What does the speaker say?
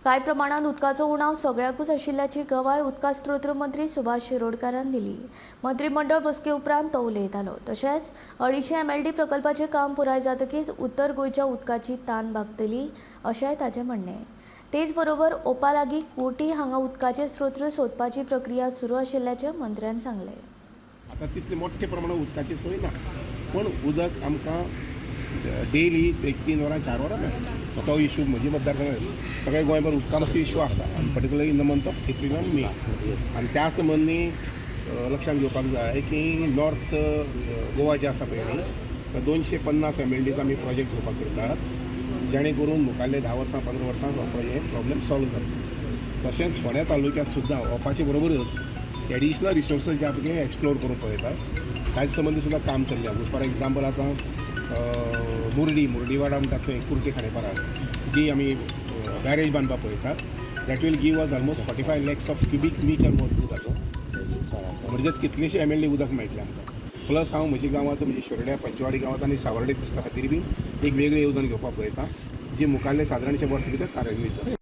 कांय प्रमाणात उदकाचो उणाव सगळ्याकूच आशिल्ल्याची गवाय उदका स्त्रोत मंत्री सुभाष शिरोडकारान दिली. मंत्रीमंडळ बसके उपरांत तो उलयतालो. तशेंच 250 एमएलडी प्रकल्पाचें काम पुराय जातकीच उत्तर गोंयच्या उदकाची तान भागतली, अशेंय ताचें म्हणणें. तेच बरोबर ओपा लागीं कोटी हांगा उदकाचे स्रोत सोदपाची प्रक्रिया सुरू आशिल्ल्याचें मंत्र्यान सांगलें. आतां तितले मोठ्या प्रमाणात उदकाची सोय ना, पूण उदक आमकां डेली एक 3 वरां, 4 वरां मेळटा. तो इशू म्हजी मतदारसंघात, सगळे गोंयभर उदका मातसो इशू आसा आनी particularly in the month of April आनी मे. आनी त्या संबंदी लक्षांत घेवपाक जाय की नॉर्थ गोवा जे आसा पळय न्ही, तर 250 एमएलडीचो आमी प्रोजेक्ट घेवपाक करतात, जेणे करून मुखारले 10 वर्सां, 15 वर्सां हे प्रॉब्लेम सॉल्व जातले. तशेंच फोंड्या तालुक्यात सुद्दां ओपाचे बरोबरच एडिशनल रिसोर्सीस जे आहा ते एक्सप्लोर करूंक पळयतात. ताचे संबंदी सुद्दां काम चल्लें. फॉर एग्जाम्पल, आतां मुर्डी, मुर्डीवाडा म्हणटा थंय कुर्टी खांडेपारा जी आमी बॅरेज बांदपाक पळयतात, that will give us almost 45 lakhs of cubic meter more उदकाचो, म्हणजेच कितलेशे एमएलडी उदक मेळटलें आमकां. प्लस हांव म्हज्या गांवांत, म्हणजे शिरोड्या, पंचवाडी गांवांत आनी सावर्डे तिस्का खातीर बी एक वेगळी येवजण घेवपाक पळयता, जी मुखारले सादारणशे वर्स भितर कार्यान्वीत जाता.